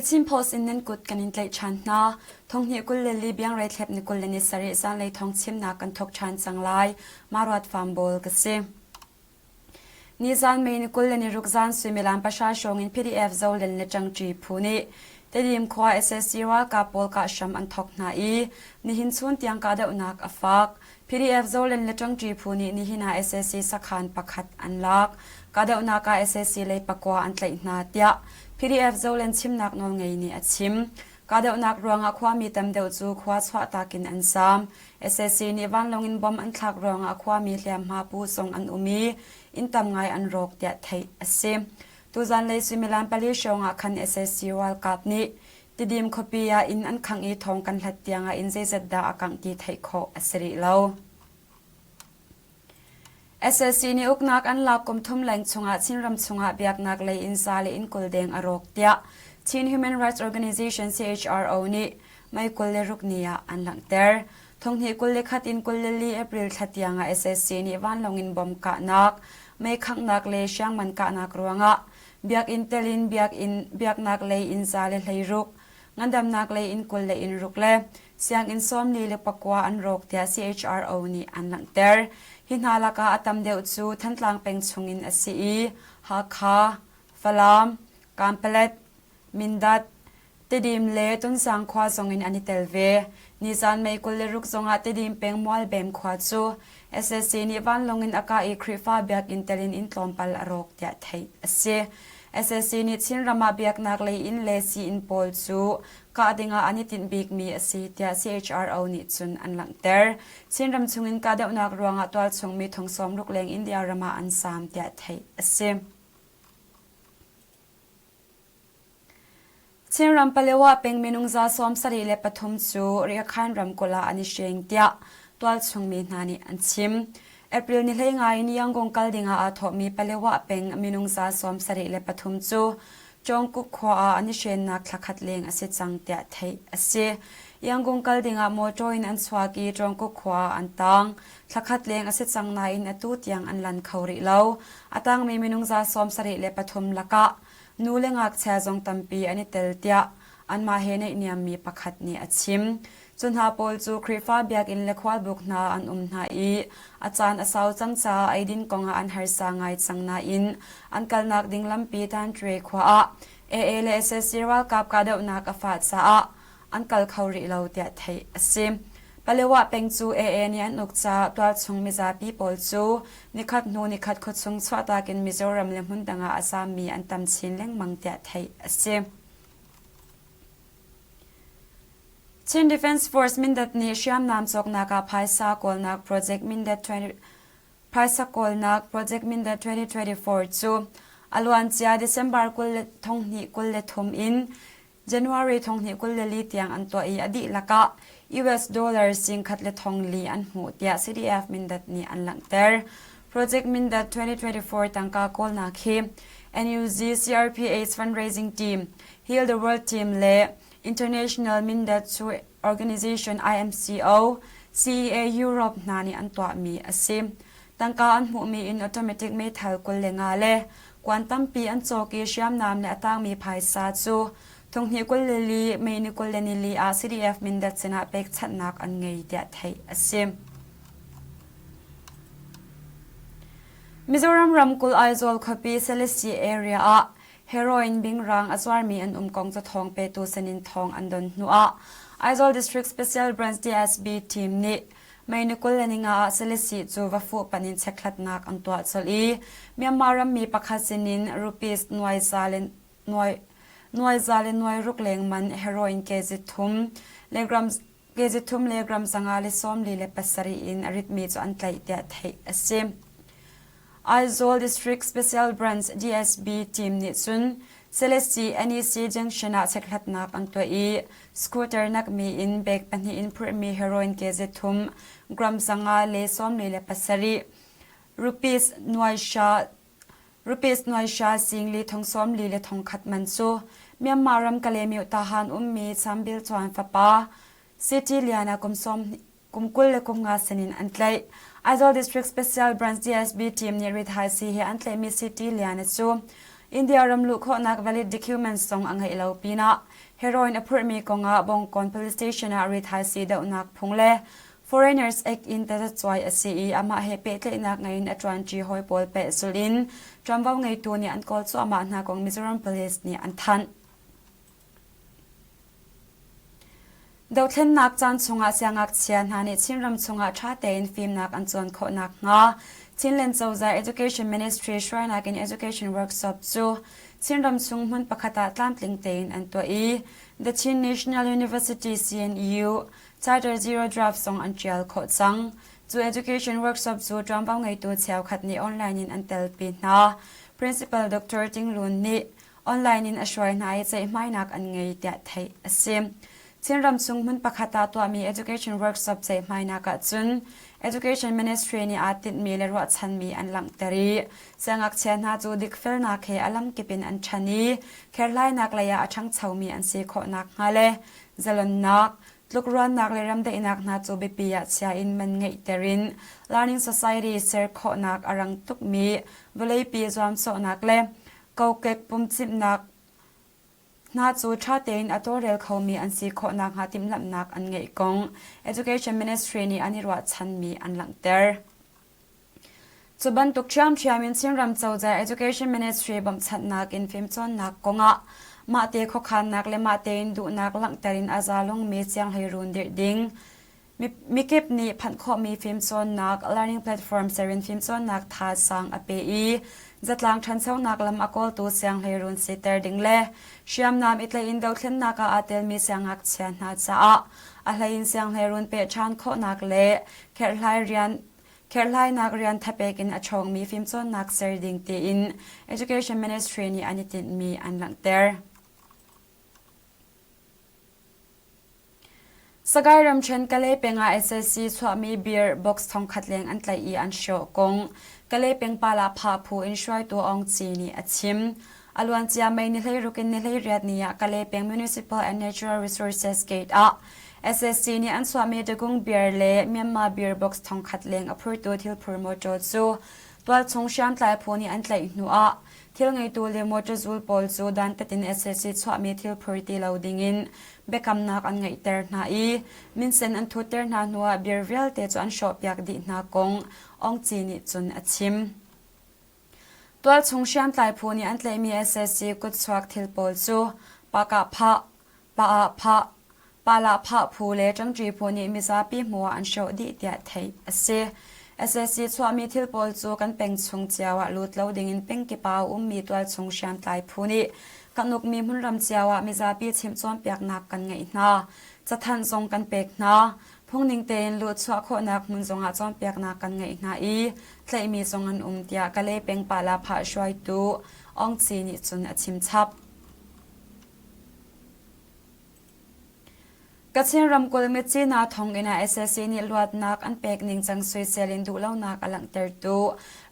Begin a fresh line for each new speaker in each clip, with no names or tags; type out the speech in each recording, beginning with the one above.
Chin Post in nan kut kan in tlaih ṭhan hna. Thonghnih 22 biangre thlep ni 27 zanlei thawng chimnak kan thawk ṭhan cang lai. Maruat Fambawl ka si. Nizan May ni 26 zan suimilam pahra hrawng in PDF Zolen le Ṭangṭi phu nih Tedim khua sac ralkap pawl kah hram an thawk hna i nihin chun tiang kahdohnak a fak. PDF Zolen le Ṭangṭi phu nih nihin ah sac sakhan pakhat an lak. Kahdohnak ah sac lei pakua an tlaih hna tiah PDF Zolen chimnak nawlngei nih a chim. Kahdohnak ruangah khuami tam deuh cu khua chuahtak in an zaam. Sac nih vanlawng in bomb an thlak ruangah khuami hliamhma pu zong an um i inn tam ngai an rawk tiah theih a si. Tuzanlei suimilam pali hrawng ah khan sac ralkap nih Tidim khuapi ah inn an khangh i thawng kan hlat tiangah inn zeizat dah a kangh ti theih khawh a si rih lo. Sac nih uknak an lak kum thum leng chungah Chinram chungah biaknak lei inn za le inn 20 deng a rawk tiah Chin Human Rights Organization CHRO nih May 26 ni ah an langhter. Thonghnih 21 in 24 April thla tiangah sac nih vanlawng in bomb kahnak, mei khanghnak le hriangman kahnak ruangah biakinn tel in biakinn biaknak lei inn za le hleiruk, ngandamnak lei inn 20 le inn ruk le sianginn 44 an rawk tiah CHRO nih an langhter. Hi hna lakah a tam deuh cu Thantlang peng chungin a si i Hakha, Falam, Kanpalet, Mindat, Tidim le Tunsang khua zongin an i tel ve. Nizan May 26 zongah Tidim peng Mualbem khua cu sac nih vanlawng in a kah i Khrihfa biakinn tel in inn tlawmpal a rawk tiah theih a si. Sac nih Chinram ah biaknak lei inn le sii-inn pawl cu kah dingah an i tinh bikmi a si tiah CHRO nih cun an langhter. Chinram chungin kahdohnak ruangah tualchung mi thong sawmruk leng India ram ah an zaam tiah theih a si. Chinram Palewa peng minung za 73 cu Riakhan ramkulh ah an i hreng tiah tualchung mi hna nih an chim. April ni hlei in Yangon kal dingah aa thawhmi Palewa peng minung za 73 cu Cawngkuk khua ah an i hrennak thlakhat leng a si cang tiah theih a si. Yangon kal dingah mawṭaw in an chuak i Cawngkuk khua ah an taang. Thlakhat leng a si cang nain atu tiang an lan kho rih lo. A tangmi minung za 73 lakah nu le ngakchia zong tampi an i tel tiah anmah he naihniammi pakhat nih a chim. Cu hna pawl cu Khrihfa biakinn le khualbuk hna an um hna i a caan a sau cang caah eidin kongah an harsa ngai cang nain an kalnak ding lampi Tantre khua ah AA le sac ralkap kahdohnak a fah caah an kal kho rih lo tiah theih a si. Palewa peng cu AA nih an uk caah tualchung mizapi pawl cu nikhat hnu nikhat khuachung chuahtak in Mizoram le hmundang ah a zaammi an tam chin lengmang tiah theih a si. Chin Defence Force Mindat nih hriamnam cawknak ah phaisa kawlnak Project Mindat 20 Phaisa kawlnak Project Mindat 2024 cu a luancia December 2023 in January 2024 tiang an tuah i a dihlak ah US dollar sing khat le thong li an hmuh tiah CDF Mindat nih an langhter. Project Mindat 2024 tangka kawlnak hi NUG CRPH fundraising team, Heal the World team le International Mindat Organization IMCO, CEA Europe hna nih an tuahmi a si. Tangka an hmuhmi in automatic meithal 25 le kuan tampi an cawk i hriamnam le a tangmi phaisa cu thonghnih 24 May ni 24 ah CDF Mindat sinah pekchanhnak an ngei tiah theih a si. Mizoram ramkulh Aizawl khuapi Selesih area ah heroin bingrang a zuarmi an um kong cathawng petu sinin thawng an don hnuah Aizawl District Special Branch DSB team nih May ni 25 ah Selesih cu va fuh panh in chekhlatnak an tuah colh i Myanmar rammi pakhat sinin rupees nuai za le nuai nuai za le nuai ruk leng man heroin kg thum le gram kg thum le gram 547 in a ritmi cu an tlaih tiah theih a si. Aizawl District Special Branch DSB team nih cun Selesih NEC Junction ah chekhlatnak an tuah i scooter nakmi in bag pahnih in phurhmi heroin kg thum gram 547 rupees nuai hra rupees nuai hra sing li thong sawm li le thong khat man cu Myanmar ram Kalaymyo Tahan ummi Chambil Chuan fapa City Lian ah kum sawm kum 20 le kum nga sinin an tlaih. Aizawl District Special Branch DSB team nih rithaisii he an tlaihmi City Lian cu. India ram luh khawhnak valid documents zong a ngeih lo pinah heroin a phurhmi kongah Bongkawn Police Station ah rithaisii dohnak phung le Foreigners Act in tazacuai a si i amah he pehtlaihnak ngei in a ṭuanṭi hawi pawl pehzulh in ṭuanvo ngeitu nih an kawl cuahmah hna kong Mizoram Police nih an thanh. Dothlennak caan chungah siangngakchia hna nih Chinram chungah ṭha tein fimnak an cawn khawh nakhnga Chinland Cozah Education Ministry hruainak in Education Workshop cu Chinram chung hmun pakhat ah tlamtling tein an tuah i The Chin National University CNU Charter Zero Draft zong an ṭial khawh cang. Cu education workshop cu ṭuanvo ngeitu cheukhat nih online in an telpi hna. Principal Dr. Ting Lun nih online in a hruai hna i ceihmainak an ngei tiah theih a si. Chinram chung hmun pakhat ah tuahmi education workshop ceihmainak ahcun Education Ministry nih aa tinhmi le ruahchanmi an langhter i siangngakchia hna cu dikfelnak he a lamkip in an ṭhan i kherhlainak lei ah a ṭhangchomi an si khawh nakhnga le zalonnak, tlukruannak le remdaihnak hna cu biapi ah chia in man ngeihter in Learning Society ser khawhnak a rang tukmi vawleipi zuamcawhnak le kokek pumchimhnak hna cu ṭha tein a tawlrel khomi an si khawh nakhnga timhlamhnak an ngeih kong Education Ministry nih an i ruahchanmi an langhter. Cu bantuk ṭhiamṭhiam in Chinram cozah Education Ministry bawmhchanhnak in fimcawnnak kongah mahte khuakhannak le mahte in duhnak langhter in a zalongmi sianghleiruun dirh ding, Mikip nih phanh khawhmi fimcawnnak learning platform ser in fimcawnnak thazaang a pe i zatlang ṭhanchonak lam a kawltu sianghleiruun siter ding le hriamnam i tlaih in dothlennak ah aa telmi siangngakchia hna caah a hlei in sianghleiruun peh ṭhan khawhnak le kherhhlai rian kherhhlainak rian thapek in a ṭhawngmi fimcawnnak ser ding tiin Education Ministry nih an i tinhmi an langhter. Sagaing ramṭhen Kalay peng ah sac chuahmi beer box thongkhat leng an tlaih i an hrawh kong Kalay peng Palahphah phu in hruaitu Aung Ci nih a chim. A luancia May ni 16 in ni 18 ni ah Kalay peng Municipal and Natural Resources Gate ah sac nih an chuahmi Dagung beer le Myanmar beer box thongkhat leng a phurtu thilphur mawṭaw cu tualchung hriamtlai phu nih an tlaih hnu ah Thil ngeitu le mawṭaw zul pawl cu dantat in sac chuahmi thil phur ti lo dingin biakamnak an ngeihter hna i minsen an thutter hna hnuah beer vialte cu an hrawhpiak dih hna kong Aung Ci nih cun a chim. Tualchung hriamtlai phu nih an tlaihmi sac kutchuak thil pawl cu pakah-phah, Pa-ah-phah, Pa-lah-phah phu le ṭangṭi phu nih mizapi hmuh ah an hrawh dih tiah theih a si. Sac chuahmi thil pawl cu kan peng chung cio ah lut lo dingin pengkip ah a ummi tualchung hriamtlai phu nih kan ukmi hmunram cio ah mizapi chimh cawnpiaknak kan ngeih hna. Cathanh zong kan pek hna. Phungning tein luhchuah khawhnak hmun zongah cawnpiaknak kan ngeih hna i tlaihmi zong an um tiah Kalay peng Pa-lah-phah hruaitu Aung Ci nih cun a chim chap. Kachin ramkulh Myitkyina thonginn ah sac nih luatnak an pek ningcang soisel in duhlonak a langhtertu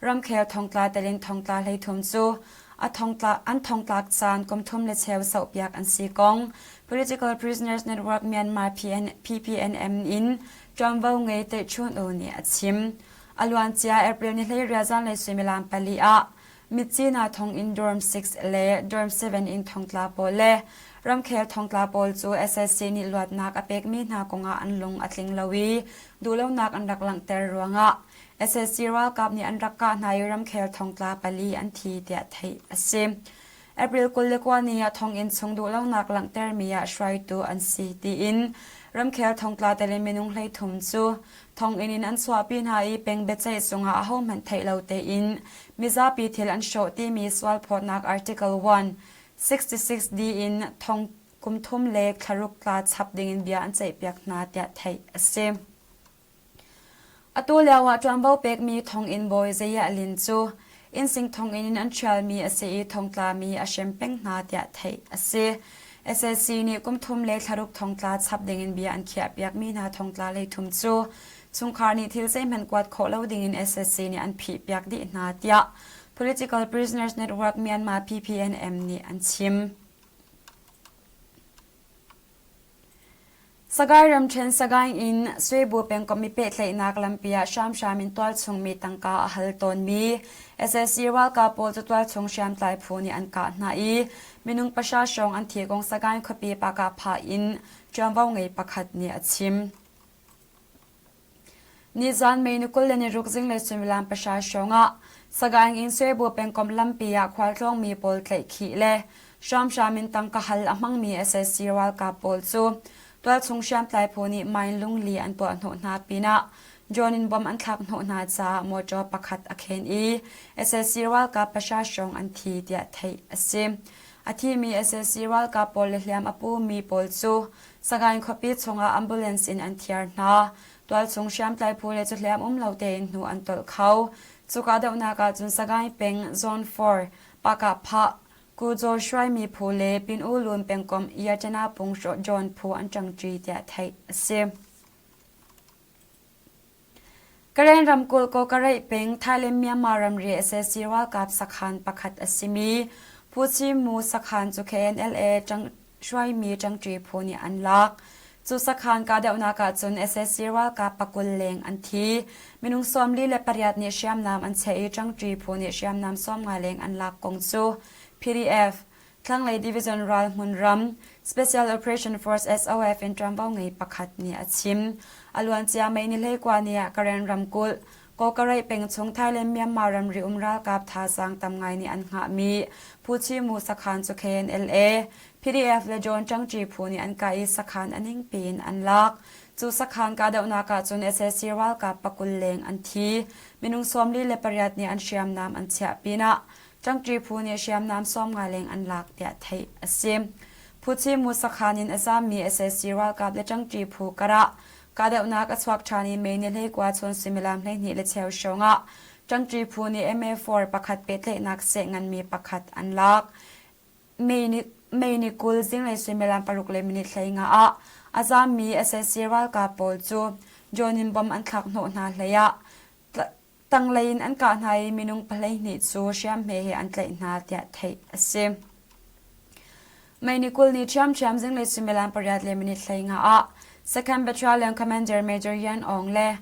ramkhel thongtla tel in thongtla 33 cu a thongtla an thongtlak caan kum thum le cheu sauhpiak an si kong Political Prisoners Network Myanmar PN, PPNM in ṭuanvo ngei Teihchun U nih a chim. A luancia April ni 12 zanlei suimilam pali ah Myitkyina thonginn Dorm 6 le Dorm 7 in thongtla pawl le ramkhel thongtla pawl cu sac nih luatnak a pekmi hna kongah an lung a tling lo i duhlonak an rak langhter ruangah sac ralkap nih an rak kah hna i ramkhel thongtla pali an thi tiah theih a si. April 29 ni ah thonginn chung duhlonak langhtermi ah hruaitu an si tiin ramkhel thongtla tel in minung 33 cu Thonginn in an chuahpi hna i peng biaceih cungah ahohmanh theih lo tein mizapi thil an hrawh timi sualphawtnak Article 1, 66D in thong kum thum le thlaruk tla chap dingin bia an ceihpiak hna tiah theih a si. Atu lioah ṭuanvo pekmi thonginn bawi Zayah Lin cu Innsing thonginn in an ṭhialmi a si i thongtlami a hrem peng hna tiah theih a si. Sac nih kum thum le thlaruk thongtla chap dingin bia an khiahpiakmi hna thongtla 33 cu chungkhar nih thil zeihmanh kuat khawh lo dingin sac nih an phihpiak dih hna tiah Political Prisoners Network Myanmar PPNM nih an chim. Sagaing ramṭhen Sagaing in Swebu pengkomh i pehtlaihnak lampi ah hramhram in tualchung mi tangka a hal tawnmi sac ralkap pawl cu tualchung hriamtlai phu nih an kah hna i minung pahra hrawng an thi kong Sagaing khuapi Pakahphah in ṭuanvo ngei pakhat nih a chim. Nizaan May ni 26 zinglei suimilam pahra hrawng ah Sagaing in Swebu pengkomh lampi ah khualtlawngmi pawl tlaihkhih le hramhram in tangka hal a hmangmi sac ralkap pawl cu tualchung hriamtlai phu nih mine lungli an tuah hnawh hna pinah drone in bomb an thlak hnawh hna caah motor pakhat a khen i sac ralkap pahra hrawng an thi tiah theih a si. A thimi sac ralkap pawl le hliam a pumi pawl cu Sagaing khuapi chungah ambulance in an thiar hna. Tualchung hriamtlai phu le cu hliam um lo tein hnu an tolh kho. Cu kahdohnak ah cun Sagaing peng Zone 4 Pakahphah Kujaw hruaimi phu le Pin U Lun pengkomh Yatana Pung John phu an ṭangṭi tiah theih a si. Karen ramkulh Kawkareih peng Thailand-Myanmar ramri sac ralkap sakhan pakhat a simi Phu Chi Mu sakhan cu KNLA hruaimi ṭangṭi phu nih an lak. Cu sakhan kahdohnak ahcun sac ralkap pakul leng an thi. Minung 48 nih hriamnam an cheh i ṭangṭi phu nih hriamnam 50 leng an lak kong cu PDF Thlanglei Division ral hmunram Special Operation Force SOF in ṭuanvo ngei pakhat nih a chim. A luancia May ni 19 ni ah Karen ramkulh Kawkareih peng chung Thailand-Myanmar ramri um ralkap thazaang tam ngai nih an hngahmi Phu Chi Mu sakhan cu KNLA, PDF le John Ṭangṭi phu nih an kah i sakhan a ningpi in an lak. Cu sakhan kahdohnak ahcun sac ralkap pakul leng an thi. Minung 48 nih an hriamnam an chiah pinah Ṭangṭi phu nih hriamnam 50 leng an lak tiah theih a si. Phuchi Mu sakhan in a zaammi sac ralkap le ṭangṭi phu karah kahdohnak a chuak ṭhan i May ni 19 chun suimilam 12 le cheu hrawng ah ṭangṭi phu nih MA4 pakhat pehtlaihnak seh nganmi pakhat an lak. May ni, May ni 20 zinglei suimilam paruk le minute 15 ah a zaammi sac ralkap pawl cu drone in bomb an thlak hnawh hna hlei ah Tanglei in an kah hna i minung 12 cu hriamhme he an tlaih hna tiah theih a si. May ni 20 ni ṭhiamṭhiam zinglei suimilam pariat le minute 15 ah Second Battalion Commander Major Yan Aung le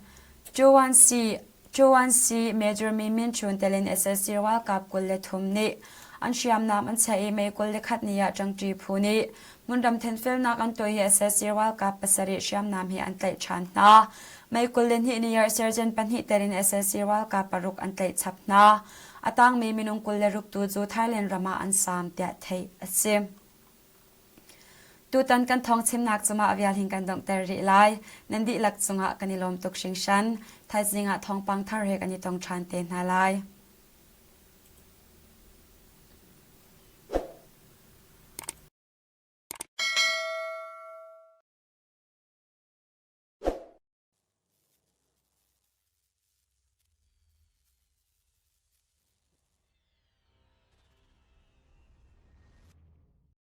2-1C 2-1C Major Min Min Chun tel in sac ralkap 23 nih an hriamnam an chiah i May 21 ni ah ṭangṭi phu nih hmunram thenfelnak an tuah i sac ralkap pasarih hriamnam he an tlaih ṭhan hna. May 22 ni ah sergeant pahnih tel in sac ralkap paruk an tlaih chap hna. A tangmi minung 26 tu cu Thailand ram ah an saam tiah theih a si. Tutan kan thawng chimnak cungah vial hin kan donghter rih lai. Nan dihlak cungah kan i lawm tuk hringhran. Thaizing ah thawngpang thar he kan i tong ṭhan te hna lai.